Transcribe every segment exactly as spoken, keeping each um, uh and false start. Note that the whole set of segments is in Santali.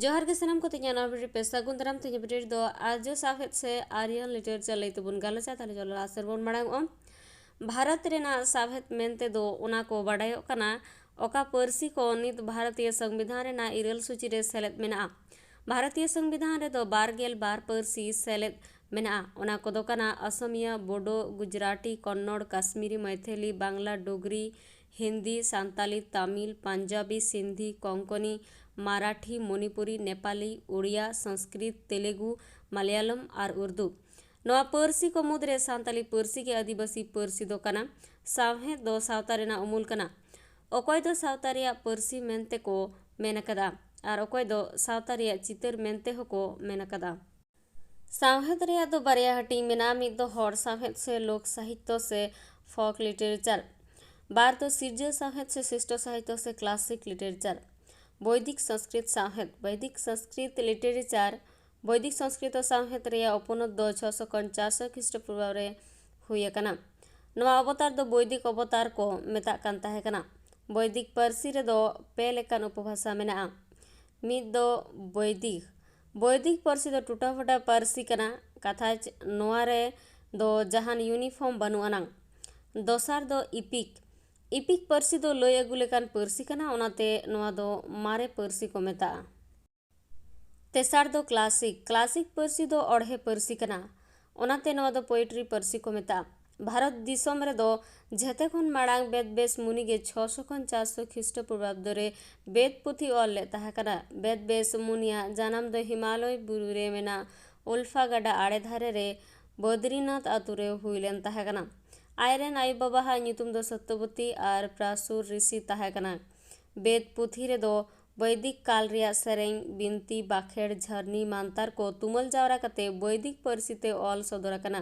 ᱡᱚᱦᱟᱨ ᱜᱮ ᱥᱟᱱᱟᱢ ᱠᱚ, ᱛᱮᱦᱮᱧᱟᱜ ᱱᱚᱣᱟ video ᱨᱮ ᱯᱮ ᱥᱟᱹᱜᱩᱱ ᱫᱟᱨᱟᱢ᱾ ᱛᱮᱦᱮᱧᱟᱜ video ᱨᱮᱫᱚ ᱟᱨᱡᱚ ᱥᱟᱶᱦᱮᱫ ᱥᱮ Aryan literature ᱞᱟᱹᱭ ᱛᱮᱵᱚᱱ ᱜᱟᱞᱚᱪᱟ᱾ ᱛᱟᱦᱞᱮ ᱪᱚᱞᱚ ᱞᱟᱦᱟ ᱥᱮᱫ ᱵᱚᱱ ᱢᱟᱲᱟᱝ ᱚᱜᱼᱟ᱾ ᱵᱷᱟᱨᱚᱛ ᱨᱮᱱᱟᱜ ᱥᱟᱶᱦᱮᱫ ᱢᱮᱱᱛᱮ ᱫᱚ ᱚᱱᱟ ᱠᱚ ᱵᱟᱰᱟᱭᱚᱜ ᱠᱟᱱᱟ, ᱚᱠᱟ ᱯᱟᱹᱨᱥᱤ ᱠᱚ ᱱᱤᱛ ᱵᱷᱟᱨᱚᱛᱤᱭᱚ ᱥᱚᱝᱵᱤᱫᱷᱟᱱ ᱨᱮᱱᱟᱜ ᱤᱨᱟᱹᱞ ᱥᱩᱪᱤ ᱨᱮ ᱥᱮᱞᱮᱫ ᱢᱮᱱᱟᱜᱼᱟ᱾ ᱵᱷᱟᱨᱚᱛᱤᱭᱚ ᱥᱚᱝᱵᱤᱫᱷᱟᱱ ᱨᱮᱫᱚ ᱵᱟᱨ ᱜᱮᱞ ᱵᱟᱨ ᱯᱟᱹᱨᱥᱤ ᱥᱮᱞᱮᱫ ᱢᱮᱱᱟᱜᱼᱟ᱾ ᱚᱱᱟ ᱠᱚᱫᱚ ᱠᱟᱱᱟ ᱚᱥᱚᱢᱤᱭᱟ, ᱵᱳᱰᱳ, ᱜᱩᱡᱽᱨᱟᱴᱤ, ᱠᱚᱱᱱᱚᱲ, ᱠᱟᱥᱢᱤᱨᱤ, ᱢᱚᱭᱛᱷᱮᱞᱤ, ᱵᱟᱝᱞᱟ, ᱰᱳᱜᱽᱨᱤ, ᱦᱤᱱᱫᱤ, ᱥᱟᱱᱛᱟᱞᱤ, ᱛᱟᱢᱤᱞ, ᱯᱟᱧᱡᱟᱵᱤ, ᱥᱤᱱᱫᱷᱤ, ᱠᱚᱝᱠᱚᱱᱤ, ᱢᱟᱨᱟᱴᱷᱤ, ᱢᱚᱱᱤᱯᱩᱨᱤ, ᱱᱮᱯᱟᱞᱤ, ᱳᱲᱤᱭᱟ, ᱥᱚᱝᱥᱠᱨᱤᱛ, ᱛᱮᱞᱮᱜᱩ, ᱢᱟᱞᱭᱟᱞᱚᱢ ᱟᱨ ᱩᱨᱫᱩ᱾ ᱱᱚᱣᱟ ᱯᱟᱹᱨᱥᱤ ᱠᱚ ᱢᱩᱫᱽᱨᱮ ᱥᱟᱱᱛᱟᱞᱤ ᱯᱟᱹᱨᱥᱤ ᱜᱮ ᱟᱹᱫᱤᱵᱟᱹᱥᱤ ᱯᱟᱹᱨᱥᱤ ᱫᱚ ᱠᱟᱱᱟ᱾ ᱥᱟᱶᱦᱮᱫ ᱫᱚ ᱥᱟᱶᱛᱟ ᱨᱮᱱᱟᱜ ᱩᱢᱩᱞ ᱠᱟᱱᱟ᱾ ᱚᱠᱚᱭ ᱫᱚ ᱥᱟᱶᱛᱟ ᱨᱮᱭᱟᱜ ᱯᱟᱹᱨᱥᱤ ᱢᱮᱱᱛᱮ ᱠᱚ ᱢᱮᱱ ᱟᱠᱟᱫᱟ ᱟᱨ ᱚᱠᱚᱭ ᱫᱚ ᱥᱟᱶᱛᱟ ᱨᱮᱭᱟᱜ ᱪᱤᱛᱟᱹᱨ ᱢᱮᱱᱛᱮ ᱦᱚᱸᱠᱚ ᱢᱮᱱ ᱟᱠᱟᱫᱟ᱾ ᱥᱟᱶᱦᱮᱫ ᱨᱮᱭᱟᱜ ᱫᱚ ᱵᱟᱨᱭᱟ ᱦᱟᱹᱴᱤᱧ ᱢᱮᱱᱟᱜᱼᱟ, ᱢᱤᱫ ᱫᱚ ᱦᱚᱲ ᱥᱟᱶᱦᱮᱫ ᱥᱮ ᱞᱳᱠ ᱥᱟᱦᱤᱛᱛᱚ ᱥᱮ folk literature, ᱵᱟᱨ ᱫᱚ ᱥᱤᱨᱡᱟᱹᱣ ᱥᱟᱶᱦᱮᱫ ᱥᱮ ᱥᱨᱮᱥᱴᱷᱚ ᱥᱟᱦᱤᱛᱛᱚ ᱥᱮ classic literature᱾ ᱵᱳᱭᱫᱤᱠ ᱥᱚᱝᱥᱠᱨᱤᱛ ᱥᱟᱶᱦᱮᱫ, ᱵᱳᱭᱫᱤᱠ ᱥᱚᱝᱥᱠᱨᱤᱛ literature, ᱵᱳᱭᱫᱤᱠ ᱥᱚᱝᱥᱠᱨᱤᱛ ᱥᱟᱶᱦᱮᱫ ᱨᱮᱭᱟᱜ ᱩᱯᱚᱱᱚᱛ ᱫᱚ ᱪᱷᱚᱥᱚ ᱠᱷᱚᱱ ᱪᱟᱨᱥᱚ ᱠᱷᱨᱤᱥᱴᱚᱯᱩᱨᱵᱟᱵᱽᱫ ᱨᱮ ᱦᱩᱭ ᱟᱠᱟᱱᱟ᱾ ᱱᱚᱣᱟ ᱚᱵᱚᱛᱟᱨ ᱫᱚ ᱵᱳᱭᱫᱤᱠ ᱚᱵᱚᱛᱟᱨ ᱠᱚ ᱢᱮᱛᱟᱜ ᱠᱟᱱ ᱛᱟᱦᱮᱸ ᱠᱟᱱᱟ᱾ ᱵᱳᱭᱫᱤᱠ ᱯᱟᱹᱨᱥᱤ ᱨᱮᱫᱚ ᱯᱮ ᱞᱮᱠᱟᱱ ᱩᱯᱚᱵᱷᱟᱥᱟ ᱢᱮᱱᱟᱜᱼᱟ᱾ ᱢᱤᱫ ᱫᱚ ᱵᱳᱭᱫᱤᱠ᱾ ᱵᱳᱭᱫᱤᱠ ᱯᱟᱹᱨᱥᱤ ᱫᱚ ᱴᱚᱴᱷᱟᱯᱷᱚᱴᱟ ᱯᱟᱹᱨᱥᱤ ᱠᱟᱱᱟ᱾ ᱠᱟᱛᱷᱟᱡ ᱱᱚᱣᱟ ᱨᱮ ᱫᱚ ᱡᱟᱦᱟᱱ uniform ᱵᱟᱹᱱᱩᱜ ᱟᱱᱟᱝ᱾ ᱫᱚᱥᱟᱨ ᱫᱚ ᱤᱯᱤᱠ᱾ ᱤᱯᱤᱠ ᱯᱟᱹᱨᱥᱤ ᱫᱚ ᱞᱟᱹᱭ ᱟᱹᱜᱩ ᱞᱮᱠᱟᱱ ᱯᱟᱹᱨᱥᱤ ᱠᱟᱱᱟ, ᱚᱱᱟᱛᱮ ᱱᱚᱣᱟ ᱫᱚ ᱢᱟᱨᱮ ᱯᱟᱹᱨᱥᱤ ᱠᱚ ᱢᱮᱛᱟᱜᱼᱟ᱾ ᱛᱮᱥᱟᱨ ᱫᱚ classic᱾ classic ᱯᱟᱹᱨᱥᱤ ᱫᱚ ᱚᱬᱦᱮ ᱯᱟᱹᱨᱥᱤ ᱠᱟᱱᱟ, ᱚᱱᱟᱛᱮ ᱱᱚᱣᱟ ᱫᱚ poetry ᱯᱟᱹᱨᱥᱤ ᱠᱚ ᱢᱮᱛᱟᱜᱼᱟ᱾ ᱵᱷᱟᱨᱚᱛ ᱫᱤᱥᱚᱢ ᱨᱮᱫᱚ ᱡᱷᱮᱛᱮ ᱠᱷᱚᱱ ᱢᱟᱲᱟᱝ ᱵᱮᱫ ᱵᱮᱥ ᱢᱩᱱᱤ ᱜᱮ ᱪᱷᱚᱥᱚ ᱠᱷᱚᱱ ᱪᱟᱨᱥᱚ ᱠᱷᱨᱤᱥᱴᱚᱯᱩᱨᱵᱟᱵᱽᱫᱚ ᱨᱮ ᱵᱮᱫ ᱯᱩᱛᱷᱤ ᱚᱞ ᱞᱮᱫ ᱛᱟᱦᱮᱸ ᱠᱟᱱᱟ᱾ ᱵᱮᱫ ᱵᱮᱥ ᱢᱩᱱᱤᱭᱟᱜ ᱡᱟᱱᱟᱢ ᱫᱚ ᱦᱤᱢᱟᱞᱚᱭ ᱵᱩᱨᱩ ᱨᱮ ᱢᱮᱱᱟᱜ ᱩᱞᱯᱷᱟ ᱜᱟᱰᱟ ᱟᱲᱮ ᱫᱷᱟᱨᱮ ᱨᱮ ᱵᱚᱫᱨᱤᱱᱟᱛᱷ ᱟᱛᱳ ᱨᱮ ᱦᱩᱭ ᱞᱮᱱ ᱛᱟᱦᱮᱸ ᱠᱟᱱᱟ᱾ ᱟᱡᱨᱮᱱ ᱟᱭᱳᱼᱵᱟᱵᱟᱣᱟᱜ ᱧᱩᱛᱩᱢ ᱫᱚ ᱥᱚᱛᱭᱚᱵᱚᱛᱤ ᱟᱨ ᱯᱨᱟᱥᱩᱨ ᱨᱤᱥᱤ ᱛᱟᱦᱮᱸ ᱠᱟᱱᱟ᱾ ᱵᱮᱫ ᱯᱩᱛᱷᱤ ᱨᱮᱫᱚ ᱵᱳᱭᱫᱤᱠ ᱠᱟᱞ ᱨᱮᱭᱟᱜ ᱥᱮᱨᱮᱧ, ᱵᱤᱱᱛᱤ, ᱵᱟᱠᱷᱮᱲ, ᱡᱷᱟᱹᱨᱱᱤ, ᱢᱟᱱᱛᱟᱨ ᱠᱚ ᱛᱩᱢᱟᱹᱞ ᱡᱟᱣᱨᱟ ᱠᱟᱛᱮ ᱵᱳᱭᱫᱤᱠ ᱯᱟᱹᱨᱥᱤ ᱛᱮ ᱚᱞ ᱥᱚᱫᱚᱨ ᱟᱠᱟᱱᱟ᱾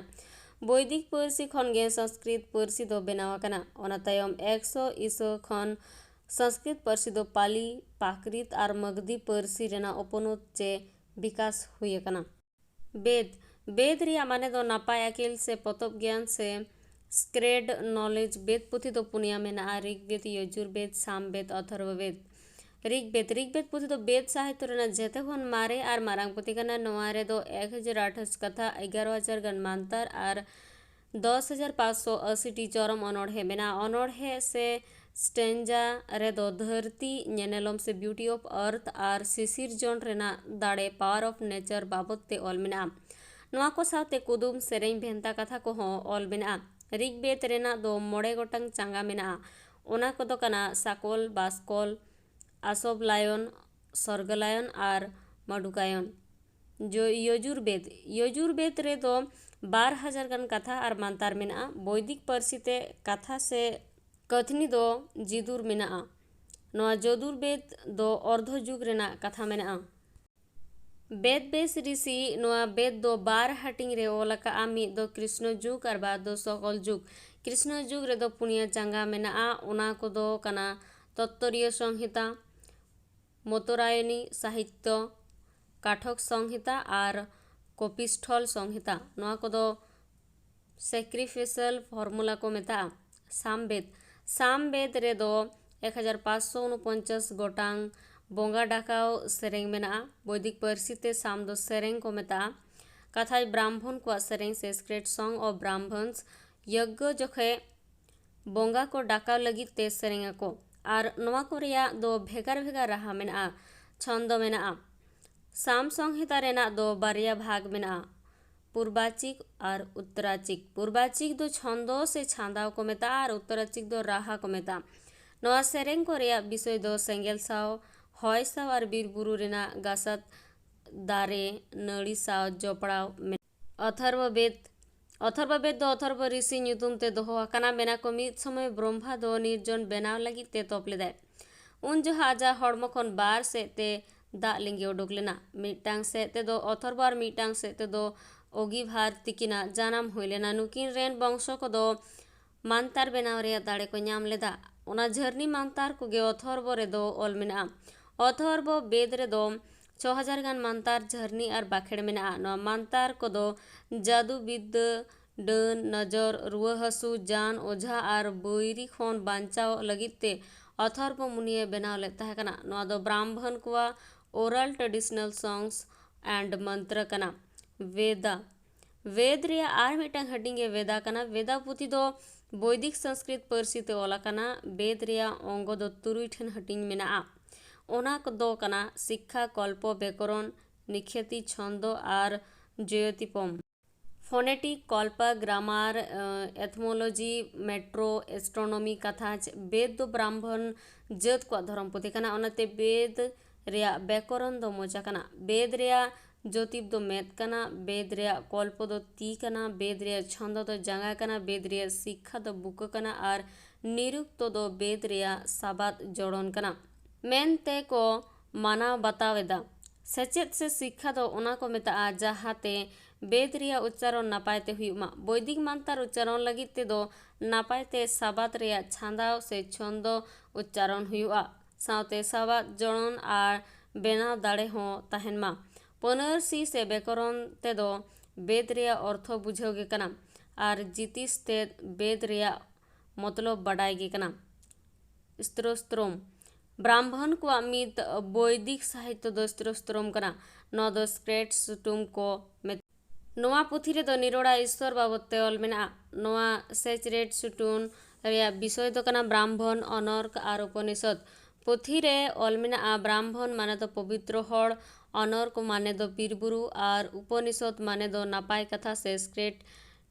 ᱵᱳᱭᱫᱤᱠ ᱯᱟᱹᱨᱥᱤ ᱠᱷᱚᱱ ᱜᱮ ᱥᱚᱝᱥᱠᱨᱤᱛ ᱯᱟᱹᱨᱥᱤ ᱫᱚ ᱵᱮᱱᱟᱣ ᱟᱠᱟᱱᱟ᱾ ᱚᱱᱟ ᱛᱟᱭᱚᱢ ᱮᱠᱥᱚ ᱤᱥᱚ ᱠᱷᱚᱱ ᱥᱚᱝᱥᱠᱨᱤᱛ ᱯᱟᱹᱨᱥᱤ ᱫᱚ ᱯᱟᱞᱤ, ᱯᱟᱠᱨᱤᱛ ᱟᱨ ᱢᱟᱜᱽᱫᱷᱤ ᱯᱟᱹᱨᱥᱤ ᱨᱮᱱᱟᱜ ᱩᱯᱚᱱᱚᱛ ᱪᱮ ᱵᱤᱠᱟᱥ ᱦᱩᱭ ᱟᱠᱟᱱᱟ᱾ ᱵᱮᱫ᱾ ᱵᱮᱫ ᱨᱮᱭᱟᱜ ᱢᱟᱱᱮ ᱫᱚ ᱱᱟᱯᱟᱭ ᱟᱹᱠᱤᱞ ᱥᱮ ᱯᱚᱛᱚᱵ ᱜᱮᱭᱟᱱ ᱥᱮ sacred knowledge᱾ ᱵᱮᱫ ᱯᱩᱛᱷᱤ ᱫᱚ ᱯᱩᱱᱭᱟ ᱢᱮᱱᱟᱜᱼᱟ, ᱨᱤᱜᱽ ᱵᱮᱫ, ᱭᱚᱡᱩᱨ ᱵᱮᱫ, ᱥᱟᱢ ᱵᱮᱫ, ᱚᱛᱷᱚᱨᱵᱚ ᱵᱮᱫ᱾ ᱨᱤᱜᱽᱵᱮᱫᱽ᱾ ᱨᱤᱜᱽᱵᱮᱫᱽ ᱯᱩᱛᱷᱤ ᱫᱚ ᱵᱮᱫᱽ ᱥᱟᱦᱤᱛᱛᱚ ᱨᱮᱱᱟᱜ ᱡᱮᱛᱮ ᱠᱷᱚᱱ ᱢᱟᱨᱮ ᱟᱨ ᱢᱟᱨᱟᱝ ᱯᱩᱛᱷᱤ ᱠᱟᱱᱟ᱾ ᱱᱚᱣᱟ ᱨᱮᱫᱚ ᱮᱠ ᱦᱟᱡᱟᱨ ᱟᱴᱷᱟᱥ ᱠᱟᱛᱷᱟ, ᱮᱜᱟᱨᱚ ᱦᱟᱡᱟᱨ ᱜᱟᱱ ᱢᱟᱱᱛᱟᱨ ᱟᱨ ᱫᱚᱥ ᱦᱟᱡᱟᱨ ᱯᱟᱸᱪᱥᱚ ᱟᱥᱤ ᱴᱤ ᱪᱚᱨᱚᱢ ᱚᱱᱚᱬᱦᱮ ᱢᱮᱱᱟᱜᱼᱟ᱾ ᱚᱱᱚᱬᱦᱮ ᱥᱮ ᱥᱴᱮᱱᱡᱟ ᱨᱮᱫᱚ ᱫᱷᱟᱹᱨᱛᱤ ᱧᱮᱱᱮᱞᱚᱢ ᱥᱮ beauty of earth ᱟᱨ ᱥᱤᱥᱤᱨᱡᱚᱱ ᱨᱮᱱᱟᱜ ᱫᱟᱲᱮ, power of nature, ᱵᱟᱵᱚᱫ ᱛᱮ ᱚᱞ ᱢᱮᱱᱟᱜᱼᱟ᱾ ᱱᱚᱣᱟ ᱠᱚ ᱥᱟᱶᱛᱮ ᱠᱩᱫᱩᱢ, ᱥᱮᱨᱮᱧ, ᱵᱷᱮᱱᱛᱟ ᱠᱟᱛᱷᱟ ᱠᱚᱦᱚᱸ ᱚᱞ ᱢᱮᱱᱟᱜᱼᱟ᱾ ᱨᱤᱜᱽᱵᱮᱫᱽ ᱨᱮᱱᱟᱜ ᱫᱚ ᱢᱚᱬᱮ ᱜᱚᱴᱟᱝ ᱪᱟᱸᱜᱟ ᱢᱮᱱᱟᱜᱼᱟ᱾ ᱚᱱᱟ ᱠᱚᱫᱚ ᱠᱟᱱᱟ ᱥᱟᱠᱚᱞ, ᱵᱟᱥᱠᱚᱞ, ᱟᱥᱚᱵᱽᱞᱟᱭᱚᱱ, ᱥᱚᱨᱜᱚᱞᱟᱭᱚᱱ ᱟᱨ ᱢᱟᱰᱩᱠᱟᱭᱚᱱ᱾ ᱡᱚ-, ᱭᱚᱡᱩᱨᱵᱮᱫᱽ᱾ ᱭᱚᱡᱩᱨᱵᱮᱫᱽ ᱨᱮᱫᱚ ᱵᱟᱨ ᱦᱟᱡᱟᱨ ᱜᱟᱱ ᱠᱟᱛᱷᱟ ᱟᱨ ᱢᱟᱱᱛᱟᱨ ᱢᱮᱱᱟᱜᱼᱟ᱾ ᱵᱳᱭᱫᱤᱠ ᱯᱟᱹᱨᱥᱤ ᱛᱮ ᱠᱟᱛᱷᱟ ᱥᱮ ᱠᱟᱹᱛᱷᱱᱤ ᱫᱚ ᱡᱤᱫᱩᱨ ᱢᱮᱱᱟᱜᱼᱟ᱾ ᱱᱚᱣᱟ ᱡᱚᱫᱩᱨᱵᱮᱫᱽ ᱫᱚ ᱚᱨᱫᱷᱚ ᱡᱩᱜᱽ ᱨᱮᱱᱟᱜ ᱠᱟᱛᱷᱟ ᱢᱮᱱᱟᱜᱼᱟ᱾ ᱵᱮᱫᱽ ᱵᱮᱥ ᱨᱤᱥᱤ᱾ ᱱᱚᱣᱟ ᱵᱮᱫᱽ ᱫᱚ ᱵᱟᱨ ᱦᱟᱹᱴᱤᱧ ᱨᱮ ᱚᱞ ᱟᱠᱟᱜᱼᱟ, ᱢᱤᱫ ᱫᱚ ᱠᱨᱤᱥᱱᱚ ᱡᱩᱜᱽ ᱟᱨ ᱵᱟᱨ ᱫᱚ ᱥᱚᱠᱚᱞ ᱡᱩᱜᱽ᱾ ᱠᱨᱤᱥᱱᱚ ᱡᱩᱜᱽ ᱨᱮᱫᱚ ᱯᱩᱱᱭᱟ ᱪᱟᱸᱜᱟ ᱢᱮᱱᱟᱜᱼᱟ, ᱚᱱᱟ ᱠᱚᱫᱚ ᱠᱟᱱᱟ ᱛᱚᱛᱛᱚᱨᱤᱭᱚ ᱥᱚᱝᱦᱤᱛᱟ, ᱢᱚᱛᱚᱨᱟᱭᱚᱱᱤ ᱥᱟᱦᱤᱛᱛᱚ, ᱠᱟᱴᱷᱚᱠ ᱥᱚᱝᱦᱤᱛᱟ ᱟᱨ ᱠᱚᱯᱤᱥᱴᱷᱚᱞ ᱥᱚᱝᱦᱤᱛᱟ᱾ ᱱᱚᱣᱟ ᱠᱚᱫᱚ sacrificial formula ᱠᱚ ᱢᱮᱛᱟᱜᱼᱟ᱾ ᱥᱟᱢᱵᱮᱫᱽ᱾ ᱥᱟᱢᱵᱮᱫᱽ ᱨᱮᱫᱚ ᱮᱠ ᱦᱟᱡᱟᱨ ᱯᱟᱸᱪᱥᱚ ᱩᱱᱩᱯᱚᱧᱪᱟᱥ ᱜᱚᱴᱟᱝ ᱵᱚᱸᱜᱟ ᱰᱟᱠᱟᱣ ᱥᱮᱨᱮᱧ ᱢᱮᱱᱟᱜᱼᱟ᱾ ᱵᱳᱭᱫᱤᱠ ᱯᱟᱹᱨᱥᱤ ᱛᱮ ᱥᱟᱢ ᱫᱚ ᱥᱮᱨᱮᱧ ᱠᱚ ᱢᱮᱛᱟᱜᱼᱟ᱾ ᱠᱟᱛᱷᱟᱡ ᱵᱨᱟᱦᱢᱚᱱ ᱠᱚᱣᱟᱜ ᱥᱮᱨᱮᱧ ᱥᱮ Sacred Song of Brahmans᱾ ᱭᱚᱜᱽᱜᱚ ᱡᱚᱠᱷᱮᱡ ᱵᱚᱸᱜᱟ ᱠᱚ ᱰᱟᱠᱟᱣ ᱞᱟᱹᱜᱤᱫ ᱛᱮ ᱥᱮᱨᱮᱧ ᱟᱠᱚ᱾ ᱟᱨ ᱱᱚᱣᱟ ᱠᱚ ᱨᱮᱭᱟᱜ ᱫᱚ ᱵᱷᱮᱜᱟᱨ ᱵᱷᱮᱜᱟᱨ ᱨᱟᱦᱟ ᱢᱮᱱᱟᱜᱼᱟ, ᱪᱷᱚᱱᱫᱚ ᱢᱮᱱᱟᱜᱼᱟ᱾ ᱥᱟᱢ ᱥᱚᱝᱦᱤᱛᱟ ᱨᱮᱱᱟᱜ ᱫᱚ ᱵᱟᱨᱭᱟ ᱵᱷᱟᱜᱽ ᱢᱮᱱᱟᱜᱼᱟ, ᱯᱩᱨᱵᱟᱪᱤᱠ ᱟᱨ ᱩᱛᱛᱚᱨᱟᱪᱤᱠ᱾ ᱯᱩᱨᱵᱟᱪᱤᱠ ᱫᱚ ᱪᱷᱚᱱᱫᱚ ᱥᱮ ᱪᱷᱟᱸᱫᱟᱣ ᱠᱚ ᱢᱮᱛᱟᱜᱼᱟ ᱟᱨ ᱩᱛᱛᱚᱨᱟᱪᱤᱠ ᱫᱚ ᱨᱟᱦᱟ ᱠᱚ ᱢᱮᱛᱟᱜᱼᱟ᱾ ᱱᱚᱣᱟ ᱥᱮᱨᱮᱧ ᱠᱚ ᱨᱮᱭᱟᱜ ᱵᱤᱥᱚᱭ ᱫᱚ ᱥᱮᱸᱜᱮᱞ ᱥᱟᱶ, ᱦᱚᱭ ᱥᱟᱶ ᱟᱨ ᱵᱤᱨ ᱵᱩᱨᱩ ᱨᱮᱱᱟᱜ ᱜᱟᱥᱟᱛ, ᱫᱟᱨᱮ ᱱᱟᱹᱲᱤ ᱥᱟᱶ ᱡᱚᱯᱲᱟᱣ ᱢᱮᱱᱟᱜᱼᱟ᱾ ᱚᱛᱷᱚᱨᱵᱚ ᱵᱮᱫᱽ᱾ ᱚᱛᱷᱚᱨᱵᱚ ᱵᱮᱫᱽ ᱫᱚ ᱚᱛᱷᱚᱨᱵᱚ ᱨᱤᱥᱤ ᱧᱩᱛᱩᱢ ᱛᱮ ᱫᱚᱦᱚ ᱟᱠᱟᱱᱟ᱾ ᱢᱮᱱᱟ ᱠᱚ ᱢᱤᱫ ᱥᱚᱢᱚᱭ ᱵᱨᱚᱦᱢᱟ ᱫᱚ ᱱᱤᱨᱡᱚᱱ ᱵᱮᱱᱟᱣ ᱞᱟᱹᱜᱤᱫ ᱛᱮ ᱛᱚᱯ ᱞᱮᱫᱟᱭ᱾ ᱩᱱ ᱡᱚᱦᱚᱜ ᱟᱡᱟᱜ ᱦᱚᱲᱢᱚ ᱠᱷᱚᱱ ᱵᱟᱨ ᱥᱮᱫ ᱛᱮ ᱫᱟᱜ ᱞᱤᱸᱜᱤ ᱩᱰᱩᱠ ᱞᱮᱱᱟ᱾ ᱢᱤᱫᱴᱟᱝ ᱥᱮᱫ ᱛᱮᱫᱚ ᱚᱛᱷᱚᱨᱵᱚ ᱟᱨ ᱢᱤᱫᱴᱟᱝ ᱥᱮᱫ ᱛᱮᱫᱚ ᱚᱜᱤᱵᱷᱟᱨ ᱛᱤᱠᱤᱱᱟᱜ ᱡᱟᱱᱟᱢ ᱦᱩᱭ ᱞᱮᱱᱟ᱾ ᱱᱩᱠᱤᱱ ᱨᱮᱱ ᱵᱚᱝᱥᱚ ᱠᱚᱫᱚ ᱢᱟᱱᱛᱟᱨ ᱵᱮᱱᱟᱣ ᱨᱮᱭᱟᱜ ᱫᱟᱲᱮ ᱠᱚ ᱧᱟᱢ ᱞᱮᱫᱟ᱾ ᱚᱱᱟ ᱡᱷᱟᱹᱨᱱᱤ ᱢᱟᱱᱛᱟᱨ ᱠᱚᱜᱮ ᱚᱛᱷᱚᱨᱵᱚ ᱨᱮᱫᱚ ᱚᱞ ᱢᱮᱱᱟᱜᱼᱟ᱾ ᱚᱛᱷᱚᱨᱵᱚ ᱵᱮᱫᱽ ᱨᱮᱫᱚ ᱪᱷᱚ ᱦᱟᱡᱟᱨ ᱜᱟᱱ ᱢᱟᱱᱛᱟᱨ, ᱡᱷᱟᱹᱨᱱᱤ ᱟᱨ ᱵᱟᱠᱷᱮᱲ ᱢᱮᱱᱟᱜᱼᱟ᱾ ᱱᱚᱣᱟ ᱢᱟᱱᱛᱟᱨ ᱠᱚᱫᱚ ᱡᱟᱹᱫᱩ ᱵᱤᱫᱽᱫᱟᱹ, ᱰᱟᱹᱱ ᱱᱚᱡᱚᱨ, ᱨᱩᱣᱟᱹ ᱦᱟᱹᱥᱩ, ᱡᱟᱱ ᱚᱡᱷᱟ ᱟᱨ ᱵᱳᱭᱨᱤ ᱠᱷᱚᱱ ᱵᱟᱧᱪᱟᱣ ᱞᱟᱹᱜᱤᱫ ᱛᱮ ᱚᱛᱷᱚᱨᱵᱚ ᱢᱩᱱᱤᱭᱮ ᱵᱮᱱᱟᱣ ᱞᱮᱫ ᱛᱟᱦᱮᱸ ᱠᱟᱱᱟ᱾ ᱱᱚᱣᱟ ᱫᱚ ᱵᱨᱟᱢᱵᱷᱚᱱ ᱠᱚᱣᱟᱜ oral traditional songs and mantra ᱠᱟᱱᱟ᱾ ᱵᱮᱫᱟ, ᱵᱮᱫ ᱨᱮᱭᱟᱜ ᱟᱨ ᱢᱤᱫᱴᱟᱝ ᱦᱟᱹᱴᱤᱧ ᱜᱮ ᱵᱮᱫᱟ ᱠᱟᱱᱟ᱾ ᱵᱮᱫᱟ ᱯᱩᱛᱷᱤ ᱫᱚ ᱵᱳᱭᱫᱤᱠ ᱥᱚᱝᱥᱠᱨᱤᱛ ᱯᱟᱹᱨᱥᱤ ᱛᱮ ᱚᱞ ᱟᱠᱟᱱᱟ᱾ ᱵᱮᱫ ᱨᱮᱭᱟᱜ ᱚᱝᱜᱚ ᱫᱚ ᱛᱩᱨᱩᱭ ᱴᱷᱮᱱ ᱦᱟᱹᱴᱤᱧ ᱢᱮᱱᱟᱜᱼᱟ᱾ ᱚᱱᱟ ᱠᱚᱫᱚ ᱠᱟᱱᱟ ᱥᱤᱠᱠᱷᱟ, ᱠᱚᱞᱯᱚ, ᱵᱮᱠᱚᱨᱚᱱ, ᱱᱤᱠᱷᱮᱛᱤ, ᱪᱷᱚᱱᱫᱚ ᱟᱨ ᱡᱚᱭᱚᱛᱤᱯᱚᱢ᱾ ᱯᱷᱚᱱᱮᱴᱤᱠ, ᱠᱚᱞᱯᱟ, ᱜᱨᱟᱢᱟᱨ, ᱮᱛᱷᱢᱳᱞᱚᱡᱤ, ᱢᱮᱴᱨᱳ, ᱮᱥᱴᱨᱳᱱᱚᱢᱤ, ᱠᱟᱛᱷᱟᱡᱽ᱾ ᱵᱮᱫ ᱫᱚ ᱵᱨᱟᱢᱵᱷᱚᱱ ᱡᱟᱹᱛ ᱠᱚᱣᱟᱜ ᱫᱷᱚᱨᱚᱢ ᱯᱩᱛᱷᱤ ᱠᱟᱱᱟ, ᱚᱱᱟᱛᱮ ᱵᱮᱫ ᱨᱮᱭᱟᱜ ᱵᱮᱠᱚᱨᱚᱱ ᱫᱚ ᱢᱚᱪᱟ ᱠᱟᱱᱟ᱾ ᱵᱮᱫ ᱨᱮᱭᱟᱜ ᱡᱳᱛᱤᱯ ᱫᱚ ᱢᱮᱫ ᱠᱟᱱᱟ᱾ ᱵᱮᱫ ᱨᱮᱭᱟᱜ ᱠᱚᱞᱯᱚ ᱫᱚ ᱛᱤ ᱠᱟᱱᱟ᱾ ᱵᱮᱫ ᱨᱮᱭᱟᱜ ᱪᱷᱚᱱᱫᱚ ᱫᱚ ᱡᱟᱸᱜᱟ ᱠᱟᱱᱟ᱾ ᱵᱮᱫ ᱨᱮᱭᱟᱜ ᱥᱤᱠᱠᱷᱟ ᱫᱚ ᱵᱩᱠᱟᱹ ᱠᱟᱱᱟ᱾ ᱟᱨ ᱱᱤᱨᱩᱠᱛᱚ ᱫᱚ ᱵᱮᱫ ᱨᱮᱭᱟᱜ ᱥᱟᱵᱟᱫ ᱡᱚᱲᱚᱱ ᱠᱟᱱᱟ ᱢᱮᱱᱛᱮ ᱠᱚ ᱢᱟᱱᱟᱣ ᱵᱟᱛᱟᱣ ᱮᱫᱟ᱾ ᱥᱮᱪᱮᱫ ᱥᱮ ᱥᱤᱠᱠᱷᱟ ᱫᱚ ᱚᱱᱟ ᱠᱚ ᱢᱮᱛᱟᱜᱼᱟ, ᱡᱟᱦᱟᱸᱛᱮ ᱵᱮᱫ ᱨᱮᱭᱟᱜ ᱩᱪᱪᱟᱨᱚᱱ ᱱᱟᱯᱟᱭ ᱛᱮ ᱦᱩᱭᱩᱜ ᱢᱟ᱾ ᱵᱳᱭᱫᱤᱠ ᱢᱟᱱᱛᱟᱨ ᱩᱪᱪᱟᱨᱚᱱ ᱞᱟᱹᱜᱤᱫ ᱛᱮᱫᱚ ᱱᱟᱯᱟᱭ ᱛᱮ ᱥᱟᱵᱟᱫ ᱨᱮᱭᱟᱜ ᱪᱷᱟᱸᱫᱟᱣ ᱥᱮ ᱪᱷᱚᱱᱫᱚ ᱩᱪᱪᱟᱨᱚᱱ ᱦᱩᱭᱩᱜᱼᱟ᱾ ᱥᱟᱶᱛᱮ ᱥᱟᱵᱟᱫ ᱡᱚᱲᱚᱱ ᱟᱨ ᱵᱮᱱᱟᱣ ᱫᱟᱲᱮ ᱦᱚᱸ ᱛᱟᱦᱮᱱ ᱢᱟ᱾ ᱯᱟᱹᱱᱟᱹᱨᱥᱤ ᱥᱮ ᱵᱮᱠᱚᱨᱚᱱ ᱛᱮᱫᱚ ᱵᱮᱫ ᱨᱮᱭᱟᱜ ᱚᱨᱛᱷᱚ ᱵᱩᱡᱷᱟᱹᱣ ᱜᱮ ᱠᱟᱱᱟ᱾ ᱟᱨ ᱡᱤᱛᱤᱥ ᱛᱮᱫ ᱵᱮᱫ ᱨᱮᱭᱟᱜ ᱢᱚᱛᱞᱚᱵ ᱵᱟᱰᱟᱭ ᱜᱮ ᱠᱟᱱᱟ᱾ ᱥᱛᱨᱳᱥᱛᱨᱚᱢ, ᱵᱨᱟᱢᱵᱷᱚᱱ ᱠᱚᱣᱟᱜ ᱢᱤᱫ ᱵᱳᱭᱫᱤᱠ ᱥᱟᱦᱤᱛᱛᱚ ᱫᱚ ᱥᱛᱨᱳᱥᱛᱨᱚᱢ ᱠᱟᱱᱟ᱾ ᱱᱚᱣᱟ ᱫᱚ ᱥᱠᱨᱮᱴ ᱥᱩᱴᱩᱢ ᱠᱚ ᱢᱮᱛᱟᱜᱼᱟ᱾ ᱱᱚᱣᱟ ᱯᱩᱛᱷᱤ ᱨᱮᱫᱚ ᱱᱤᱨᱚᱲᱟ ᱤᱥᱥᱚᱨ ᱵᱟᱵᱚᱫ ᱛᱮ ᱚᱞ ᱢᱮᱱᱟᱜᱼᱟ᱾ ᱱᱚᱣᱟ ᱥᱮᱪᱨᱮᱴ ᱥᱩᱴᱩᱱ ᱨᱮᱭᱟᱜ ᱵᱤᱥᱚᱭ ᱫᱚ ᱠᱟᱱᱟ ᱵᱨᱟᱢᱵᱷᱚᱱ, ᱚᱱᱚᱨᱠ ᱟᱨ ᱩᱯᱚᱱᱤᱥᱚᱫ᱾ ᱯᱩᱛᱷᱤ ᱨᱮ ᱚᱞ ᱢᱮᱱᱟᱜᱼᱟ, ᱵᱨᱟᱢᱵᱷᱚᱱ ᱢᱟᱱᱮ ᱫᱚ ᱯᱚᱵᱤᱛᱨᱚ ᱦᱚᱲ, ᱚᱱᱚᱨᱠ ᱢᱟᱱᱮ ᱫᱚ ᱵᱤᱨ ᱵᱩᱨᱩ ᱟᱨ ᱩᱯᱚᱱᱤᱥᱚᱫ ᱢᱟᱱᱮ ᱫᱚ ᱱᱟᱯᱟᱭ ᱠᱟᱛᱷᱟ ᱥᱮ ᱥᱠᱨᱮᱴ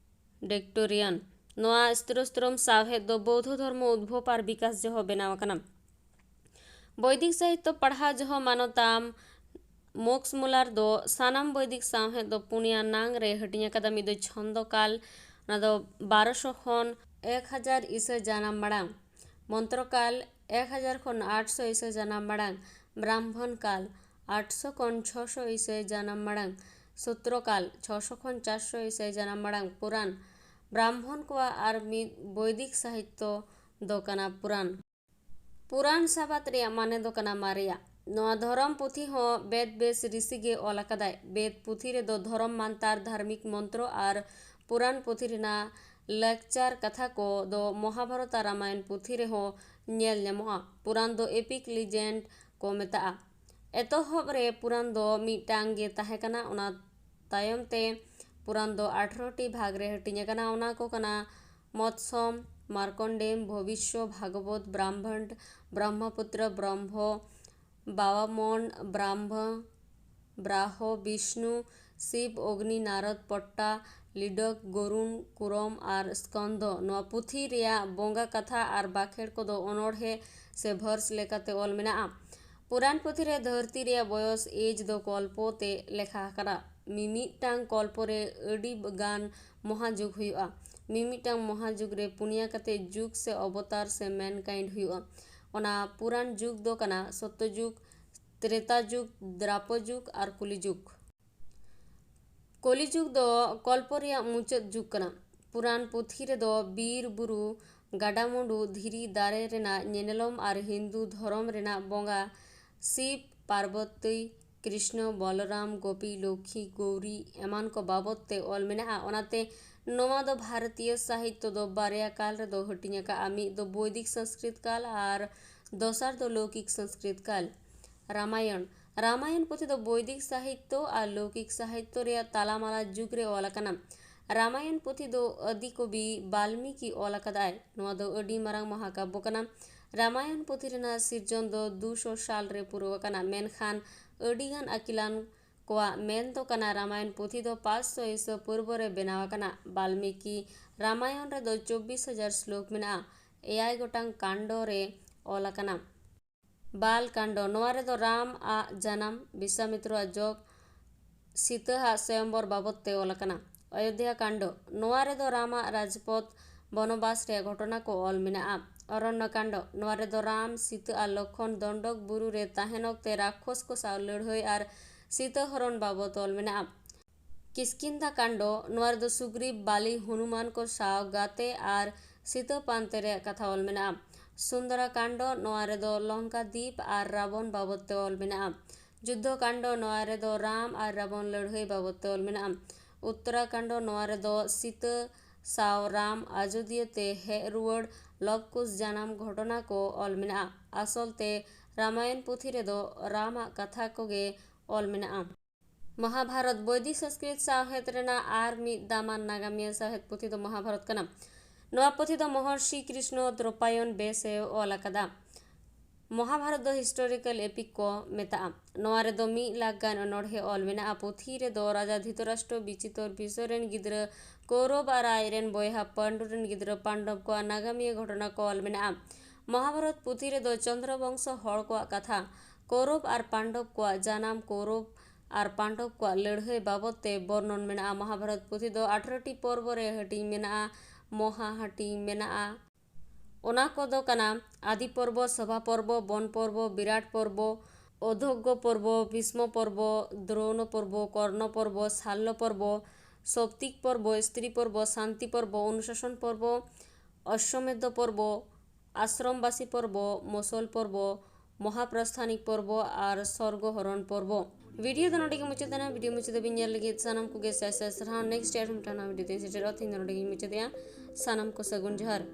ᱰᱮᱠᱴᱳᱨᱤᱭᱟᱱ᱾ ᱱᱚᱣᱟ ᱥᱛᱨᱳᱥᱛᱨᱚᱢ ᱥᱟᱶᱦᱮᱫ ᱫᱚ ᱵᱳᱣᱫᱷᱚ ᱫᱷᱚᱨᱢᱚ ᱩᱫᱽᱵᱷᱚᱵ ᱟᱨ ᱵᱤᱠᱟᱥ ᱡᱚᱦᱚᱜ ᱵᱮᱱᱟᱣ ᱟᱠᱟᱱᱟ᱾ ᱵᱳᱭᱫᱤᱠ ᱥᱟᱦᱤᱛᱛᱚ ᱯᱟᱲᱦᱟᱣ ᱡᱚᱦᱚᱜ ᱢᱟᱱᱚᱛᱟᱢ ᱢᱳᱠᱥ ᱢᱩᱞᱟᱨ ᱫᱚ ᱥᱟᱱᱟᱢ ᱵᱳᱭᱫᱤᱠ ᱥᱟᱶᱦᱮᱫ ᱫᱚ ᱯᱩᱱᱭᱟ ᱱᱟᱝ ᱨᱮ ᱦᱟᱹᱴᱤᱧ ᱟᱠᱟᱫᱟ᱾ ᱢᱤᱫ ᱫᱚ ᱪᱷᱚᱱᱫᱚ ᱠᱟᱞ, ᱚᱱᱟ ᱫᱚ ᱵᱟᱨᱚᱥᱚ ᱠᱷᱚᱱ ᱮᱠ ᱦᱟᱡᱟᱨ ᱤᱥᱟᱹ ᱡᱟᱱᱟᱢ ᱢᱟᱲᱟᱝ᱾ ᱢᱚᱱᱛᱨᱚ ᱠᱟᱞ ᱮᱠ ᱦᱟᱡᱟᱨ ᱠᱷᱚᱱ ᱟᱴᱥᱚ ᱤᱥᱟᱹ ᱡᱟᱱᱟᱢ ᱢᱟᱲᱟᱝ᱾ ᱵᱨᱟᱢᱵᱷᱚᱱ ᱠᱟᱞ ᱟᱴᱥᱚ ᱠᱷᱚᱱ ᱪᱷᱚᱥᱚ ᱤᱥᱟᱹ ᱡᱟᱱᱟᱢ ᱢᱟᱲᱟᱝ᱾ ᱥᱩᱛᱨᱚ ᱠᱟᱞ ᱪᱷᱚᱥᱚ ᱠᱷᱚᱱ ᱪᱟᱨᱥᱚ ᱤᱥᱟᱹ ᱡᱟᱱᱟᱢ ᱢᱟᱲᱟᱝ᱾ ᱯᱩᱨᱟᱱ, ᱵᱨᱟᱢᱵᱷᱚᱱ ᱠᱚᱣᱟᱜ ᱟᱨ ᱢᱤᱫ ᱵᱳᱭᱫᱤᱠ ᱥᱟᱦᱤᱛᱛᱚ ᱫᱚ ᱠᱟᱱᱟ ᱯᱩᱨᱟᱱ᱾ ᱯᱩᱨᱟᱱ ᱥᱟᱵᱟᱫ ᱨᱮᱭᱟᱜ ᱢᱟᱱᱮ ᱫᱚ ᱠᱟᱱᱟ ᱢᱟᱨᱮᱭᱟᱜ᱾ ᱱᱚᱣᱟ ᱫᱷᱚᱨᱚᱢ ᱯᱩᱛᱷᱤ ᱦᱚᱸ ᱵᱮᱫ ᱵᱮᱥ ᱨᱤᱥᱤ ᱜᱮ ᱚᱞ ᱟᱠᱟᱫᱟᱭ᱾ ᱵᱮᱫ ᱯᱩᱛᱷᱤ ᱨᱮᱫᱚ ᱫᱷᱚᱨᱚᱢ ᱢᱟᱱᱛᱟᱨ, ᱫᱷᱟᱨᱢᱤᱠ ᱢᱚᱱᱛᱨᱚ ᱟᱨ ᱯᱩᱨᱟᱱ ᱯᱩᱛᱷᱤ ᱨᱮᱱᱟᱜ ᱞᱟᱠᱪᱟᱨ ᱠᱟᱛᱷᱟ ᱠᱚ ᱫᱚ ᱢᱚᱦᱟᱵᱷᱟᱨᱚᱛ ᱟᱨ ᱨᱟᱢᱟᱭᱚᱱ ᱯᱩᱛᱷᱤ ᱨᱮᱦᱚᱸ ᱧᱮᱞ ᱧᱟᱢᱚᱜᱼᱟ᱾ ᱯᱩᱨᱟᱱ ᱫᱚ epic legend ᱠᱚ ᱢᱮᱛᱟᱜᱼᱟ᱾ ᱮᱛᱚᱦᱚᱵ ᱨᱮ ᱯᱩᱨᱟᱱ ᱫᱚ ᱢᱤᱫᱴᱟᱝ ᱜᱮ ᱛᱟᱦᱮᱸ ᱠᱟᱱᱟ, ᱚᱱᱟ ᱛᱟᱭᱚᱢ ᱛᱮ ᱯᱩᱨᱟᱱ ᱫᱚ ᱟᱴᱷᱨᱚ ᱴᱤ ᱵᱷᱟᱜᱽ ᱨᱮ ᱦᱟᱹᱴᱤᱧ ᱟᱠᱟᱱᱟ᱾ ᱚᱱᱟ ᱠᱚ ᱠᱟᱱᱟ ᱢᱚᱛᱥᱚᱢ, ᱢᱟᱨᱠᱚᱱᱰᱮᱢ, ᱵᱷᱚᱵᱤᱥᱥᱚ, ᱵᱷᱟᱜᱚᱵᱚᱛ, ᱵᱨᱟᱦᱢᱚᱱᱰ, ᱵᱨᱚᱦᱢᱚᱯᱩᱛᱨᱚ, ᱵᱨᱚᱦᱢᱚ, ᱵᱟᱣᱟᱢᱚᱱ, ᱵᱨᱟᱦᱢᱚ, ᱵᱨᱟᱦᱚ, ᱵᱤᱥᱱᱩ, ᱥᱤᱵ, ᱚᱜᱽᱱᱤ, ᱱᱟᱨᱚᱫ, ᱯᱚᱴᱴᱟ, ᱞᱤᱰᱚᱠ, ᱜᱚᱨᱩᱱ, ᱠᱩᱨᱚᱢ ᱟᱨ ᱥᱠᱚᱱᱫᱚ᱾ ᱱᱚᱣᱟ ᱯᱩᱛᱷᱤ ᱨᱮᱭᱟᱜ ᱵᱚᱸᱜᱟ ᱠᱟᱛᱷᱟ ᱟᱨ ᱵᱟᱠᱷᱮᱲ ᱠᱚᱫᱚ ᱚᱱᱚᱬᱦᱮ ᱥᱮ verse ᱞᱮᱠᱟᱛᱮ ᱚᱞ ᱢᱮᱱᱟᱜᱼᱟ᱾ ᱯᱩᱨᱟᱱ ᱯᱩᱛᱷᱤ ᱨᱮ ᱫᱷᱟᱹᱨᱛᱤ ᱨᱮᱭᱟᱜ ᱵᱚᱭᱚᱥ, age, ᱫᱚ ᱠᱚᱞᱯᱚ ᱛᱮ ᱞᱮᱠᱷᱟ ᱟᱠᱟᱱᱟ᱾ ᱢᱤᱢᱤᱫᱴᱟᱝ ᱠᱚᱞᱯᱚ ᱨᱮ ᱟᱹᱰᱤ ᱜᱟᱱ ᱢᱚᱦᱟᱡᱩᱜᱽ ᱦᱩᱭᱩᱜᱼᱟ᱾ ᱢᱤᱢᱤᱫᱴᱟᱝ ᱢᱚᱦᱟᱡᱩᱜᱽ ᱨᱮ ᱯᱩᱱᱭᱟ ᱠᱟᱛᱮ ᱡᱩᱜᱽ ᱥᱮ ᱚᱵᱚᱛᱟᱨ ᱥᱮ mankind ᱦᱩᱭᱩᱜᱼᱟ᱾ ᱚᱱᱟ ᱯᱩᱨᱟᱱ ᱡᱩᱜᱽ ᱫᱚ ᱠᱟᱱᱟ ᱥᱚᱛᱛᱚ ᱡᱩᱜᱽ, ᱛᱨᱮᱛᱟ ᱡᱩᱜᱽ, ᱫᱨᱟᱯᱚ ᱡᱩᱜᱽ ᱟᱨ ᱠᱚᱞᱤ ᱡᱩᱜᱽ᱾ ᱠᱚᱞᱤ ᱡᱩᱜᱽ ᱫᱚ ᱠᱚᱞᱯᱚ ᱨᱮᱭᱟᱜ ᱢᱩᱪᱟᱹᱫ ᱡᱩᱜᱽ ᱠᱟᱱᱟ᱾ ᱯᱩᱨᱟᱱ ᱯᱩᱛᱷᱤ ᱨᱮᱫᱚ ᱵᱤᱨ ᱵᱩᱨᱩ, ᱜᱟᱰᱟᱼᱢᱩᱰᱩ, ᱫᱷᱤᱨᱤ ᱫᱟᱨᱮ ᱨᱮᱱᱟᱜ ᱧᱮᱱᱮᱞᱚᱢ ᱟᱨ ᱦᱤᱱᱫᱩ ᱫᱷᱚᱨᱚᱢ ᱨᱮᱱᱟᱜ ᱵᱚᱸᱜᱟ ᱥᱤᱵ, ᱯᱟᱨᱵᱚᱛᱤ, ᱠᱨᱤᱥᱱᱚ, ᱵᱚᱞᱚᱨᱟᱢ, ᱜᱳᱯᱤ, ᱞᱚᱠᱠᱷᱤ, ᱜᱳᱣᱨᱤ ᱮᱢᱟᱱ ᱠᱚ ᱵᱟᱵᱚᱛ ᱛᱮ ᱚᱞ ᱢᱮᱱᱟᱜᱼᱟ᱾ ᱚᱱᱟᱛᱮ ᱱᱚᱣᱟ ᱫᱚ ᱵᱷᱟᱨᱚᱛᱤᱭᱚ ᱥᱟᱦᱤᱛᱛᱚ ᱫᱚ ᱵᱟᱨᱭᱟ ᱠᱟᱞ ᱨᱮᱫᱚ ᱦᱟᱹᱴᱤᱧ ᱟᱠᱟᱫᱼᱟ, ᱢᱤᱫ ᱫᱚ ᱵᱳᱭᱫᱤᱠ ᱥᱚᱝᱥᱠᱨᱤᱛ ᱠᱟᱞ ᱟᱨ ᱫᱚᱥᱟᱨ ᱫᱚ ᱞᱳᱠᱤᱠ ᱥᱚᱝᱥᱠᱨᱤᱛ ᱠᱟᱞ᱾ ᱨᱟᱢᱟᱭᱚᱱ᱾ ᱨᱟᱢᱟᱭᱚᱱ ᱯᱩᱛᱷᱤ ᱫᱚ ᱵᱳᱭᱫᱤᱠ ᱥᱟᱦᱤᱛᱛᱚ ᱟᱨ ᱞᱳᱠᱤᱠ ᱥᱟᱦᱤᱛᱛᱚ ᱨᱮᱭᱟᱜ ᱛᱟᱞᱟᱢᱟᱞᱟ ᱡᱩᱜᱽ ᱨᱮ ᱚᱞ ᱟᱠᱟᱱᱟ᱾ ᱨᱟᱢᱟᱭᱚᱱ ᱯᱩᱛᱷᱤ ᱫᱚ ᱟᱫᱤ ᱠᱚᱵᱤ ᱵᱟᱞᱢᱤᱠᱤ ᱚᱞ ᱟᱠᱟᱫᱟᱭ᱾ ᱱᱚᱣᱟ ᱫᱚ ᱟᱹᱰᱤ ᱢᱟᱨᱟᱝ ᱢᱚᱦᱟᱠᱟᱵᱽᱵᱚ ᱠᱟᱱᱟ᱾ ᱨᱟᱢᱟᱭᱚᱱ ᱯᱩᱛᱷᱤ ᱨᱮᱱᱟᱜ ᱥᱤᱨᱡᱚᱱ ᱫᱚ ᱫᱩᱥᱚ ᱥᱟᱞ ᱨᱮ ᱯᱩᱨᱟᱹᱣ ᱟᱠᱟᱱᱟ, ᱢᱮᱱᱠᱷᱟᱱ ᱟᱹᱰᱤᱜᱟᱱ ᱟᱹᱠᱤᱞᱟᱱ ᱠᱚᱣᱟᱜ ᱢᱮᱱ ᱫᱚ ᱠᱟᱱᱟ ᱨᱟᱢᱟᱭᱚᱱ ᱯᱩᱛᱷᱤ ᱫᱚ ᱯᱟᱸᱪᱥᱚ ᱤᱥᱟᱹ ᱯᱩᱨᱵᱚ ᱨᱮ ᱵᱮᱱᱟᱣ ᱟᱠᱟᱱᱟ᱾ ᱵᱟᱞᱢᱤᱠᱤ ᱨᱟᱢᱟᱭᱚᱱ ᱨᱮᱫᱚ ᱪᱚᱵᱵᱤᱥ ᱦᱟᱡᱟᱨ ᱥᱞᱳᱠ ᱢᱮᱱᱟᱜᱼᱟ, ᱮᱭᱟᱭ ᱜᱚᱴᱟᱝ ᱠᱟᱱᱰᱚ ᱨᱮ ᱚᱞ ᱟᱠᱟᱱᱟ᱾ ᱵᱟᱞ ᱠᱟᱱᱰᱚ, ᱱᱚᱣᱟ ᱨᱮᱫᱚ ᱨᱟᱢ ᱟᱜ ᱡᱟᱱᱟᱢ, ᱵᱤᱥᱣᱟᱢᱤᱛᱨᱚ ᱟᱜ ᱡᱚᱜᱽ, ᱥᱤᱛᱟᱹ ᱟᱜ ᱥᱚᱭᱚᱢᱵᱚᱨ ᱵᱟᱵᱚᱛ ᱛᱮ ᱚᱞ ᱟᱠᱟᱱᱟ᱾ ᱚᱭᱳᱫᱷᱭᱟ ᱠᱟᱱᱰᱚ, ᱱᱚᱣᱟ ᱨᱮᱫᱚ ᱨᱟᱢ ᱟᱜ ᱨᱟᱡᱽᱯᱚᱛ, ᱵᱚᱱᱚᱵᱟᱥ ᱨᱮᱭᱟᱜ ᱜᱷᱚᱴᱚᱱᱟ ᱠᱚ ᱚᱞ ᱢᱮᱱᱟᱜᱼᱟ᱾ ᱚᱨᱚᱱᱱᱚ ᱠᱟᱱᱰᱚ, ᱱᱚᱣᱟ ᱨᱮᱫᱚ ᱨᱟᱢ, ᱥᱤᱛᱟᱹ ᱟᱨ ᱞᱚᱠᱠᱷᱚᱱ ᱫᱚᱱᱰᱚᱠ ᱵᱩᱨᱩ ᱨᱮ ᱛᱟᱦᱮᱱ ᱚᱠᱛᱮ ᱨᱟᱠᱠᱷᱚᱥ ᱠᱚ ᱥᱟᱶ ᱞᱟᱹᱲᱦᱟᱹᱭ ᱟᱨ ᱥᱤᱛᱟᱹ ᱦᱚᱨᱚᱱ ᱵᱟᱵᱚᱛ ᱚᱞ ᱢᱮᱱᱟᱜᱼᱟ᱾ ᱠᱤᱥᱠᱤᱱᱫᱷᱟ ᱠᱟᱱᱰᱚ, ᱱᱚᱣᱟ ᱨᱮᱫᱚ ᱥᱩᱜᱨᱤᱵ, ᱵᱟᱞᱤ, ᱦᱚᱱᱩᱢᱟᱱ ᱠᱚ ᱥᱟᱶ ᱜᱟᱛᱮ ᱟᱨ ᱥᱤᱛᱟᱹ ᱯᱟᱱᱛᱮ ᱨᱮᱭᱟᱜ ᱠᱟᱛᱷᱟ ᱚᱞ ᱢᱮᱱᱟᱜᱼᱟ᱾ ᱥᱩᱱᱫᱚᱨᱟ ᱠᱟᱱᱰᱚ, ᱱᱚᱣᱟ ᱨᱮᱫᱚ ᱞᱚᱝᱠᱟ ᱫᱤᱯ ᱟᱨ ᱨᱟᱵᱚᱱ ᱵᱟᱵᱚᱛ ᱛᱮ ᱚᱞ ᱢᱮᱱᱟᱜᱼᱟ᱾ ᱡᱩᱫᱽᱫᱷᱚ ᱠᱟᱱᱰᱚ, ᱱᱚᱣᱟ ᱨᱮᱫᱚ ᱨᱟᱢ ᱟᱨ ᱨᱟᱵᱚᱱ ᱞᱟᱹᱲᱦᱟᱹᱭ ᱵᱟᱵᱚᱛ ᱛᱮ ᱚᱞ ᱢᱮᱱᱟᱜᱼᱟ᱾ ᱩᱛᱛᱚᱨᱟ ᱠᱟᱱᱰᱚ, ᱱᱚᱣᱟ ᱨᱮᱫᱚ ᱥᱤᱛᱟᱹ ᱥᱟᱶ ᱨᱟᱢ ᱟᱡᱳᱫᱤᱭᱟᱹ ᱛᱮ ᱦᱮᱡ ᱨᱩᱣᱟᱹᱲ ᱞᱚᱵᱽ ᱠᱩᱥ ᱡᱟᱱᱟᱢ ᱜᱷᱚᱴᱚᱱᱟ ᱠᱚ ᱚᱞ ᱢᱮᱱᱟᱜᱼᱟ᱾ ᱟᱥᱚᱞ ᱛᱮ ᱨᱟᱢᱟᱭᱚᱱ ᱯᱩᱛᱷᱤ ᱨᱮᱫᱚ ᱨᱟᱢ ᱟᱜ ᱠᱟᱛᱷᱟ ᱠᱚᱜᱮ ᱚᱞ ᱢᱮᱱᱟᱜᱼᱟ᱾ ᱢᱚᱦᱟᱵᱷᱟᱨᱚᱛ ᱵᱳᱭᱫᱤᱠ ᱥᱚᱝᱥᱠᱨᱤᱛ ᱥᱟᱶᱦᱮᱫ ᱨᱮᱱᱟᱜ ᱟᱨ ᱢᱤᱫ ᱫᱟᱢᱟᱱ ᱱᱟᱜᱟᱢᱤᱭᱟᱹ ᱥᱟᱶᱦᱮᱫ ᱯᱩᱛᱷᱤ ᱫᱚ ᱢᱚᱦᱟᱵᱷᱟᱨᱚᱛ ᱠᱟᱱᱟ᱾ ᱱᱚᱣᱟ ᱯᱩᱛᱷᱤ ᱫᱚ ᱢᱚᱦᱚᱨᱥᱤ ᱠᱨᱤᱥᱱᱚ ᱫᱨᱚᱯᱟᱭᱚᱱ ᱵᱮᱥ ᱮ ᱚᱞ ᱟᱠᱟᱫᱟ᱾ ᱢᱚᱦᱟᱵᱷᱟᱨᱚᱛ ᱫᱚ ᱦᱤᱥᱴᱳᱨᱤᱠᱟᱞ ᱮᱯᱤᱠ ᱠᱚ ᱢᱮᱛᱟᱜᱼᱟ᱾ ᱱᱚᱣᱟ ᱨᱮᱫᱚ ᱢᱤᱫ ᱞᱟᱠᱷ ᱜᱟᱱ ᱚᱱᱚᱬᱦᱮ ᱚᱞ ᱢᱮᱱᱟᱜᱼᱟ᱾ ᱯᱩᱛᱷᱤ ᱨᱮᱫᱚ ᱨᱟᱡᱟ ᱫᱷᱤᱛᱚᱨᱟᱥᱴᱨᱚ, ᱵᱤᱪᱤᱛᱚᱨ, ᱵᱷᱤᱥᱚ ᱨᱮᱱ ᱜᱤᱫᱽᱨᱟᱹ ᱠᱳᱨᱚᱵ ᱟᱨ ᱟᱡ ᱨᱮᱱ ᱵᱚᱭᱦᱟ ᱯᱟᱱᱰᱩ ᱨᱮᱱ ᱜᱤᱫᱽᱨᱟᱹ ᱯᱟᱱᱰᱚᱵ ᱠᱚᱣᱟᱜ ᱱᱟᱜᱟᱢᱤᱭᱟᱹ ᱜᱷᱚᱴᱚᱱᱟ ᱠᱚ ᱚᱞ ᱢᱮᱱᱟᱜᱼᱟ᱾ ᱢᱚᱦᱟᱵᱷᱟᱨᱚᱛ ᱯᱩᱛᱷᱤ ᱨᱮᱫᱚ ᱪᱚᱱᱫᱨᱚ ᱵᱚᱝᱥᱚ ᱦᱚᱲ ᱠᱚᱣᱟᱜ ᱠᱟᱛᱷᱟ, ᱠᱳᱨᱚᱵ ᱟᱨ ᱯᱟᱱᱰᱚᱵ ᱠᱚᱣᱟᱜ ᱡᱟᱱᱟᱢ, ᱠᱳᱨᱚᱵ ᱟᱨ ᱯᱟᱱᱰᱚᱵ ᱠᱚᱣᱟᱜ ᱞᱟᱹᱲᱦᱟᱹᱭ ᱵᱟᱵᱚᱫ ᱛᱮ ᱵᱚᱨᱱᱚᱱ ᱢᱮᱱᱟᱜᱼᱟ᱾ ᱢᱚᱦᱟᱵᱷᱟᱨᱚᱛ ᱯᱩᱛᱷᱤ ᱫᱚ ᱟᱴᱷᱨᱚ ᱴᱤ ᱯᱚᱨᱵᱚ ᱨᱮ ᱦᱟᱹᱴᱤᱧ ᱢᱮᱱᱟᱜᱼᱟ, ᱢᱚᱦᱟ ᱦᱟᱹᱴᱤᱧ ᱢᱮᱱᱟᱜᱼᱟ᱾ ᱚᱱᱟ ᱠᱚᱫᱚ ᱠᱟᱱᱟ ᱟᱫᱤ ᱯᱚᱨᱵᱚ, ᱥᱚᱵᱷᱟ ᱯᱚᱨᱵᱚ, ᱵᱚᱱ ᱯᱚᱨᱵᱚ, ᱵᱤᱨᱟᱴ ᱯᱚᱨᱵᱚ, ᱚᱫᱷᱳᱜᱽᱜᱚ ᱯᱚᱨᱵᱚ, ᱵᱷᱤᱥᱢᱚ ᱯᱚᱨᱵᱚ, ᱫᱨᱳᱬᱚ ᱯᱚᱨᱵᱚ, ᱠᱚᱨᱱᱚ ᱯᱚᱨᱵᱚ, ᱥᱟᱞᱞᱚ ᱯᱚᱨᱵᱚ, ᱥᱚᱯᱛᱤᱠ ᱯᱚᱨᱵᱚ, ᱥᱛᱨᱤ ᱯᱚᱨᱵᱚ, ᱥᱟᱱᱛᱤ ᱯᱚᱨᱵᱚ, ᱚᱱᱩᱥᱟᱥᱚᱱ ᱯᱚᱨᱵᱚ, ᱚᱥᱥᱚᱢᱮᱫᱷᱚ ᱯᱚᱨᱵᱚ, ᱟᱥᱨᱚᱢᱵᱟᱥᱤ ᱯᱚᱨᱵᱚ, ᱢᱚᱥᱚᱞ ᱯᱚᱨᱵᱚ, ᱢᱚᱦᱟᱯᱨᱚᱥᱛᱷᱟᱱᱤᱠ ᱯᱚᱨᱵᱚ ᱟᱨ ᱥᱚᱨᱜᱚ ᱦᱚᱨᱚᱱ ᱯᱚᱨᱵᱚ᱾ ᱵᱷᱤᱰᱤᱭᱳ ᱫᱚ ᱱᱚᱰᱮ ᱜᱮ ᱢᱩᱪᱟᱹᱫ ᱮᱱᱟ᱾ ᱵᱷᱤᱰᱤᱭᱳ ᱢᱩᱪᱟᱹᱫ ᱫᱷᱟᱹᱵᱤᱡ ᱧᱮᱞ ᱞᱟᱹᱜᱤᱫ ᱥᱟᱱᱟᱢ ᱠᱚᱜᱮ ᱥᱟᱭ ᱥᱟᱭ ᱥᱟᱨᱦᱟᱣ᱾ ᱱᱮᱠᱥᱴ ᱟᱨᱦᱚᱸ ᱢᱤᱫᱴᱟᱝ ᱱᱟᱣᱟ ᱵᱷᱤᱰᱤᱭᱳ ᱛᱮᱧ ᱥᱮᱴᱮᱨᱚᱜᱼᱟ᱾ ᱛᱮᱦᱮᱧ ᱫᱚ ᱱᱚᱰᱮ ᱜᱮᱧ ᱢᱩᱪᱟᱹᱫᱮᱜᱼᱟ᱾ ᱥᱟᱱᱟᱢ ᱠᱚ ᱥᱟᱹᱜᱩᱱ ᱡᱚᱦᱟᱨ᱾